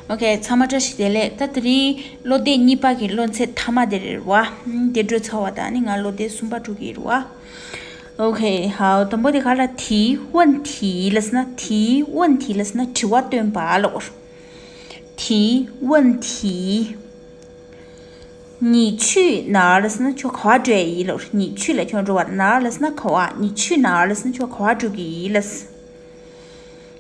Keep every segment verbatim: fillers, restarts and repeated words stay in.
ཨོ་ཁེ། ཚང་མ་བཀྲ་ཤིས་བདེ་ལེགས། ད་དེ་རིང་བློ་གཏད་གཉིས་པ་གི་བློ་ཚད་མཐའ་མ་དེ་རེད་བ། ཨ་དེ་འགྲོ་ཚར་བ་དང་ནི་ང་བློ་གཏད་གསུམ་པ་འགྲོ་གི་རེད་བ། ཨོ་ཁེ། ཧའོ། དང་པོ་དེ་ག་ལ། 提问题 ལབ་ཟེར་ན། 提问题 ལབ་ཟེར་ན་དྲི་བ་བཏོན་པ་ལབ་དགོས། 提问题། 你去哪儿 ལབ་ཟེར་ན་ཁྱོད་ག་པར་འགྲོ་ཡི་ལབ། 你去 ལ་ཁྱོད་འགྲོ་བ། 哪儿 ལབ་ཟེར་ན་ག་པར། 你去哪儿 ལབ་ཟེར་ན་ཁྱོད་ག་པར་འགྲོ་གི་ལབ།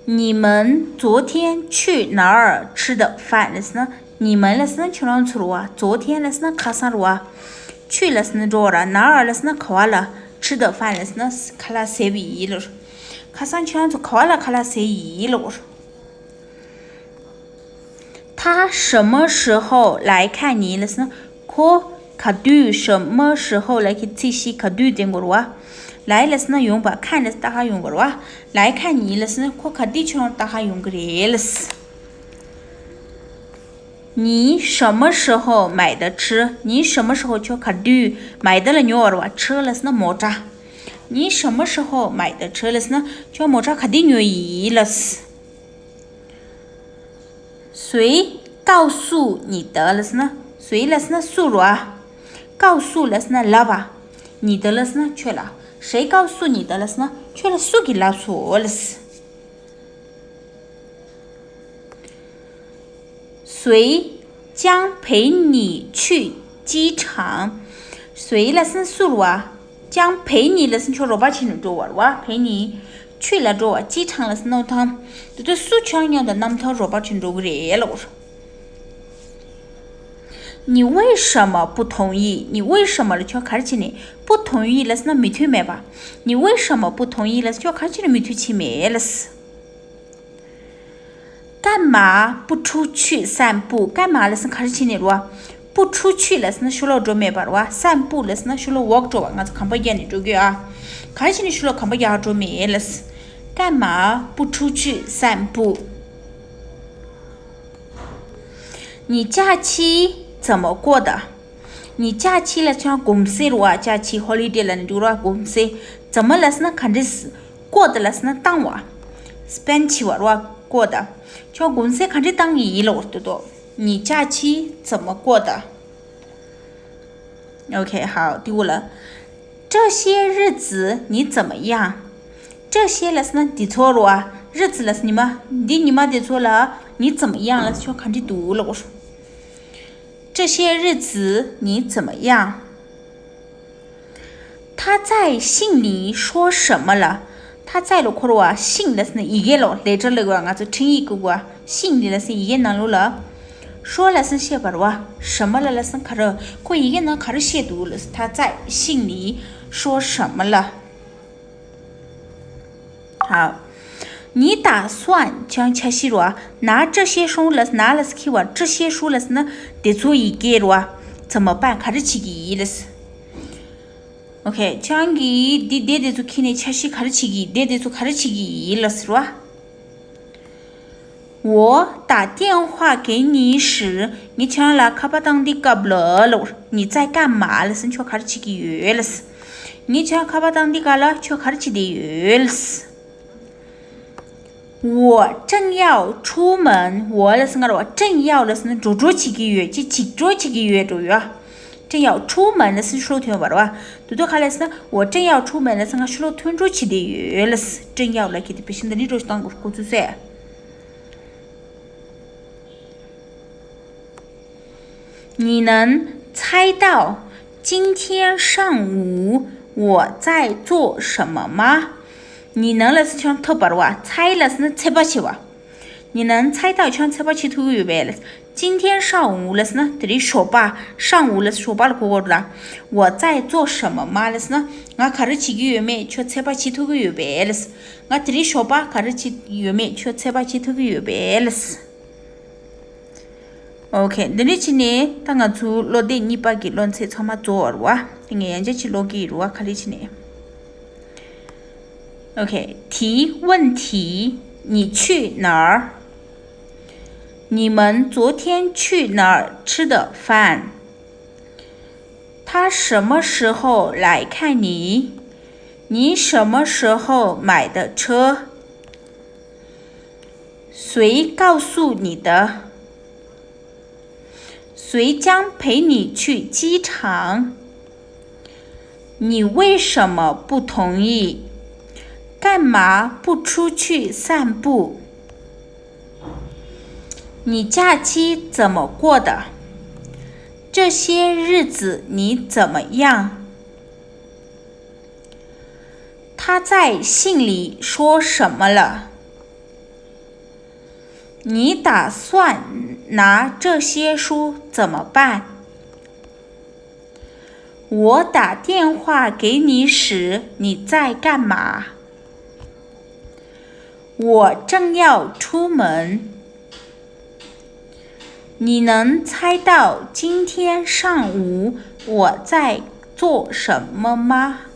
你们昨天去哪儿吃的饭 ལབ་ཟེར་ན། 你们 ལབ་ཟེར་ན་ཁྱོད་རང་ཚོ་རེད་བ། 昨天 ལབ་ཟེར་ན་ཁ་སང་རེད་བ། 去 ལབ་ཟེར་ན་འགྲོ་བ་རེད། 哪儿 ལབ་ཟེར་ན་ག་པར་ལ། 吃的饭 ལབ་ཟེར་ན་ཁ་ལག་ཟས་པ་ཡི་ལབ། ཁ་སང་ཁྱོད་རང་ཚོ་ག་པར་ལ་ཁ་ལག་ཟས་ཡི་ལབ། 他什么时候来看你 ལབ་ཟེར་ན། ཁོ་ག་དུས། 什么时候 ལབ་ཀྱི་ཚིག་བཞི་ག་དུས་དེ་འགོར་བ། 来 ལབ་ཟེར་ན་ཡོང་བ། 看 ལབ་ཟེར་ན་ལྟ་ག་ཡོང་བ་རེད་བ། 来看你 ལབ་ཟེར་ན་ཁོ་ག་དུས་ཁྱོད་རང་ལྟ་ག་ཡོང་གི་རེད་ལབ། 你什么时候买的车། 你什么时候 ཁྱོད་ག་དུས། 买的 ལ་ཉོ་བ་རེད་བ། 车 ལབ་ཟེར་ན་མོ་ཊ། 你什么时候买的车 ལབ་ཟེར་ན་ཁྱོད་མོ་ཊ་ག་དུས་ཉོ་ཡི་ལབ། 谁告诉你的 ལབ་ཟེར་ན། 谁 ལབ་ཟེར་ན་སུ་རེད་བ། 告诉 ལབ་ཟེར་ན་ལབ་པ། 你的 ལབ་ཟེར་ན་ཁྱོད་ལ། 谁告诉你的 ལབ་ཟེར་ན་ཁྱོད་ལ་སུ་གིས་ལབ་སོང་ལབ། 谁将陪你去机场། 谁 ལབ་ཟེར་ན་སུ་རེད་བ། 将 陪你 ལབ་ཟེར་ན་ཁྱོད་རོགས་པ་བྱེད་ནས་འགྲོ་བ་རེད་བ། 陪你去 ལ་འགྲོ་བ། 机场 ལབ་ཟེར་ན་གནམ་ཐང་། དེ་དུས་སུ་ཁྱོད་མཉམ་དུ་གནམ་ཐང་རོགས་པ་བྱེད་འགྲོ་གི་རེད་ལབ། 你为什么不同意། 你为什么 ལ་ཁྱོད་ག་རེ་བྱས་ནས། 不同意 ལབ་ཟེར་ན་མོས་མཐུན་མེད་པ། 你为什么不同意 ལབ་ཟེར་ཁྱོད་ག་རེ་བྱས་ནས་མོས་མཐུན་བྱས་མེད་ལབ། 干嘛不出去散步། 干嘛 ལབ་ཟེར་ན་ག་རེ་བྱས་ནས་རེད་བ། 不出去 ལབ་ཟེར་ན་ཕྱི་ལོགས་འགྲོ་མེད་པ་རེད་བ། 散步 ལབ་ཟེར་ན་ཕྱི་ལོགས་walk འགྲོ་བ། ང་ཚོ་གམ་པ་རྒྱག་ནས་འགྲོ་གི་ཡོད་ཨ། ག་རེ་བྱས་ནས་ཕྱི་ལོགས་གམ་པ་རྒྱག་འགྲོ་མེད་ལབ། 干嘛不出去散步། 你假期怎么过的། 你假期 ལབ་ཁྱོད་གུང་སེང་རེད་བ། 假期 holiday ལབ་ནས་འགྲིག་རེད་བ། གུང་སེང་། 怎么 ལབ་ཟེར་ན་ག་འདྲས། 过的 ལབ་ཟེར་ན་བཏང་བ། spend བྱས་པ་རེད་བ། 过的། ཁྱོད་གུང་སེང་ག་འདྲས་བཏང་ཡིན་ལབ་པ་རེད་དོ། 你假期怎么过的། ཨོ་ཁེ། ཧའོ། དེ་འོ་ལ། 这些日子你怎么样། 这些 ལབ་ཟེར་ན་འདི་ཚོ་རེད་བ། 日子 ལབ་ཟེར་ན་ཉི་མ། འདི་ཉི་མ་འདི་ཚོ་ལ། 你怎么样 ལབ་ཟེར་ཁྱོད་ག་འདྲས་འདུག་ལབ་པ་རེད། 这些日子你怎么样། 他在信里说什么了། 他在 ལབ་ཁོ་རེད་བ། 信 ལབ་ཟེར་ན་ཡི་གེ་ལབ། letter ལབ་ཀྱི་ཡོད་བ། ང་ཚོ་འཕྲིན་ཡིག་གི་གོ་བ། 信里 ལབ་ཟེར་ན་ཡི་གེ་ནང་ལོགས་ལ། 说 ལབ་ཟེར་ན་བཤད་པ་རེད་བ། 什么了 ལབ་ཟེར་ན་ག་རེ། ཁོ་ཡི་གེ་ནང་ག་རེ་བཤད་འདུག་ལབ་ཟེར། 他在信里说什么了། 好། 你打算 ཁྱོད་འཆར་གཞི་རེད་བ། 拿这些书 ལབ་ཟེར། 拿 ལབ་ཟེར་ཁྱེར་བ། 这些书 ལབ་ཟེར་ན་དེ་ཚོ་ཡི་གེ་རེད་བ། 怎么办། ག་རེ་བྱེད་ཀྱི་ཡིན་ལབ་ཟེར། ཨོ་ཁེ། ཁྱོད་ཀྱིས་འདི་དེབ་དེ་ཚོ་ཁྱེར་ནས་འཆར་གཞི་ག་རེ་བྱེད་ཀྱི་ཡིན། དེབ་དེ་ཚོ་ག་རེ་བྱེད་ཀྱི་ཡིན་ལབ་ཟེར་བ། 我打电话给你时། ངས་ཁྱོད་ལ་ཁ་པར་བཏང་དུས་སྐབས་ལ་ལབ། 你在干嘛 ལབ་ཟེར་ན་ཁྱོད་ག་རེ་བྱེད་ཀྱི་ཡོད་ལབ་ཟེར། ངས་ཁྱོད་ཁ་པར་བཏང་དུས་སྐབས་ལ་ཁྱོད་ག་རེ་བྱེད་བསྡད་ཡོད་ལབ་ཟེར། 我正要出门། 我 ལབ་ཟེར་ན་ང་རེད་བ། 正要 ལབ་ཟེར་ན་འགྲོ་འགྲོ་བྱེད་ཀྱི་ཡོད། ཅིག་ཅིག་འགྲོ་བྱེད་ཀྱི་ཡོད་འགྲོ་ཡོད། 正要出门 ལབ་ཟེར་ན་ཕྱི་ལོགས་ཐོན་པ་རེད་བ། དེ་དུས་ག་ལབ་ཟེར་ན། 我正要出门 ལབ་ཟེར་ན་ང་ཕྱི་ལོགས་ཐོན་འགྲོ་བྱེད་བསྡད་ཡོད་ལབ་ཟེར། 正要 ལབ་ཀྱི་དེ་བེད་སྤྱོད་འདི་འདྲས་འགྲོ་བཏང་དགོས་ཁོ་ཚོས་ཟེར། 你能猜到今天上午我在做什么吗？ 你能 ལབ་ཟེར་ན་ཁྱོད་ཐུབ་པ་རེད་བ། 猜 ལབ་ཟེར་ན་ཚོད་དཔག་བྱེད་པ། 你能猜到 ཁྱོད་ཚོད་དཔག་བྱེད་ཐུབ་ཀྱི་ཡོད་པས་ལབ། 今天上午 ལབ་ཟེར་ན་དེ་རིང་ཞོགས་པ། 上午 ལབ་ཟེར་ཞོགས་པ་ལ་གོ་དགོས་རེད་ལ། 我在做什么吗 ལབ་ཟེར་ན་ང་ག་རེ་བྱེད་ཀྱི་ཡོད་མེད་ཁྱོད་ཚོད་དཔག་བྱེད་ཐུབ་ཀྱི་ཡོད་པས་ལབ་ཟེར། ང་དེ་རིང་ཞོགས་པ་ག་རེ་བྱེད་ཀྱི་ཡོད་མེད་ཁྱོད་ཚོད་དཔག་བྱེད་ཐུབ་ཀྱི་ཡོད་པས་ལབ་ཟེར། ཨོ་ཁེ། འདི་འདྲ་བྱས་ནས་ད་ང་ཚོ་བློ་གཏད་གཉིས་པ་གི་བློ་ཚད་ཚང་མ་རྫོགས་པ་རེད་བ། དེ་ངས་ཡང་བསྐྱར་ཅིག་ཀློག་གི་ཡིན་རེད་བ། ག་ལེར་བྱས་ནས། ཨོ་ཁེ། 提问题། 你去哪儿？你们昨天去哪儿吃的饭？他什么时候来看你？你什么时候买的车？ 谁告诉你的？谁将陪你去机场？你为什么不同意？干嘛不出去散步？你假期怎么过的？这些日子你怎么样？他在信里说什么了？你打算拿这些书怎么办？我打电话给你时，你在干嘛？我正要出门。你能猜到今天上午我在做什么吗？